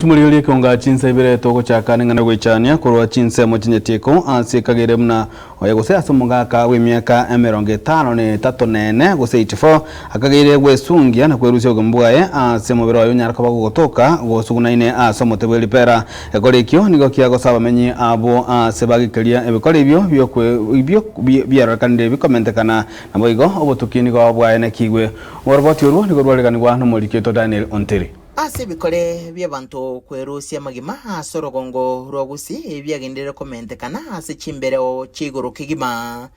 Tumorigererie ekeonga chinsa ibere togochaka neng'ana goichania korwa chinsemo chinyetieko ase ekagere buna oye gose ase omogaka bw'emiaka 54 nene gose 84 akageire gwesungia na kwerusia obogima bwaye ase omobere oye onyare koba gogotoka gosugunaine ase omote bwe ripera. Ekore ekio nigo kiagosa abamenyi abwo ase bagikeria ebikore ebio biokwe biarorekanire bikomentekana naboigo obotuki nigo bwaenekigwe. Oroboti orwo nigo rwareganigwa nomoriki oito Daniel Ontiri. Ase ebikore bi'abanto kwerusia amagima ase orogongo rwa Gusii biagenderire komentekana ase chimbereo chia igoro kegima.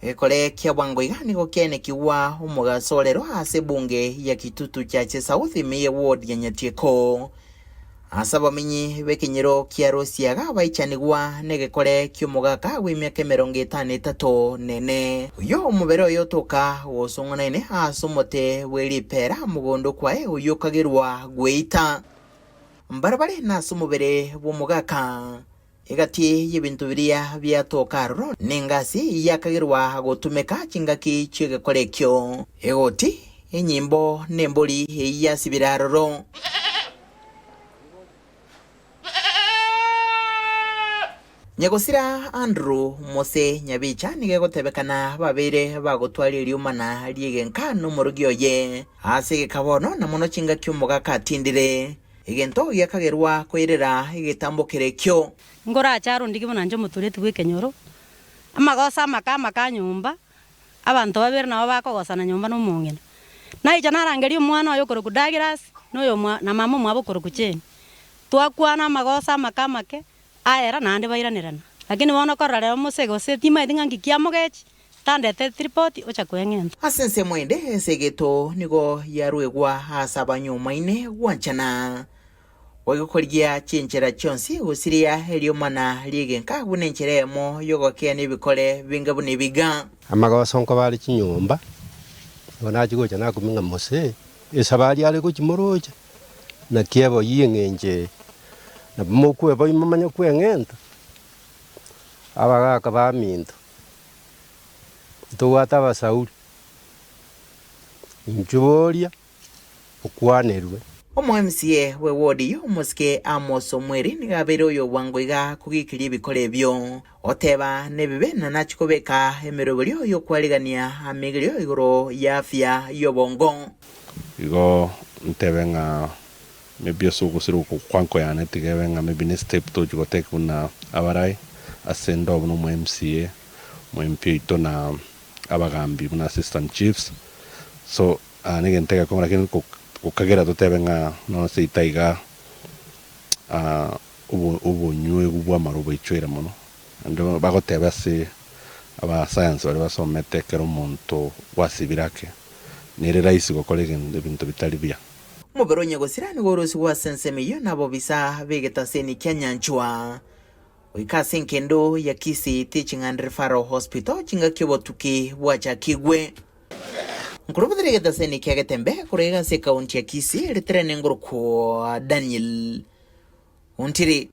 Egekore kia bwango iga nigo kiaenekigwa omogaso orero ase ebunge ya Kitutu Chache South ime ye ward ya Nyatieko. Ase abamenyi b'ekenyoro kia Rosiaga baichanigwa negekore ki'omogaka bw'emiaka 53 nene. Oyio omobere oye otoka gosong'anaine ase omote bwe ripeera mogondo kwaye oyio okagerwa gweita. Mbarabare nase omobere bw'omogaka. Egati y'ebinto biria biatoka aroro nengasi yakagerwa gotumeka chingaki chi'egekora ekio. Egoti, enyimbo, nembori eyio yasibire aroro. Nyagosira Andrew Mose Nyabicha nigo egotebekana babeire bagotwaria eriomana ri'egenka nomorogi oye ase egeka bono na mono chingaki omogaka atindire. Egento giakagerwa koirera egetambo kerekio. Nkorache arondike buna inche omotureti bw'ekenyoro, amagoso amake amake a nyomba, abanto babere nabo bakogosana nyomba na omong'ina. Naicha narangeria omwana oye okorokwa Douglas, na oyomwa na mama omwabo okorokwa Jane. Twakwana amagoso amake amake, aera naende bairanerana. Lakini bono korora rero mose gose timaeti ng'a nki kiamogechi, Tandeteti ripoti ocha kweng'enta. Ase ensemo ende esegeto nigo yaruegwa ase abanyuomaine gwanchana, goika korigia chinchera chionsi gosiria eriomana ri'egenka buna enchera eyemo y'ogokeania ebikore binga buna ebiga. Amagoso nkoba are chinyomba, igo nachia gocha nakumia ng'a mose, esabari are gochia moroche, naki eboyie eng'encho eye, nabo mokweboyia momanye kweng'enta, abagaka baminto. Ntobwate abasauri, inchuo boria okwanerwe. Omo-MCA bwe ward eyio omosike Amos Omweri nigo abeire oyo bwango iga kogikiria ebikore ebio. Oteba nebibe na nachie kobeka emeroberio y'okwarigania amigerio igoro y'afya y'obongo. Igo ntebe ng'a maybe ase ogosira oko kwanko yane tiga ebe ng'a maybe ne step tochi gotake buna abarai ase ndo buna omo MCA. Omoempi oito na abagambi buna assistant chiefs, so negento egekong'u lakini gokagera totebe ng'a nonya seito aiga obonywegu bwa amarwa bwaichoire mono, naende bagoteba ase abasayansi baria basomete ekero omonto gwasibire ake, nere rahisi gokora ebinto bitari buya. Omobere o nyagosira nigo orosigwe ase ensemo eyio nabobisa b'egetaseni kia nyanchwa. Goika ase enkendo ya Kisii Teaching and Referral Hospital chingaki obotuki bwachakigwe. Nkorobotera egetaseni kia Getembe korwa iga ase ekaunti ya Kisii ritere nengorokwa Daniel Ontiri.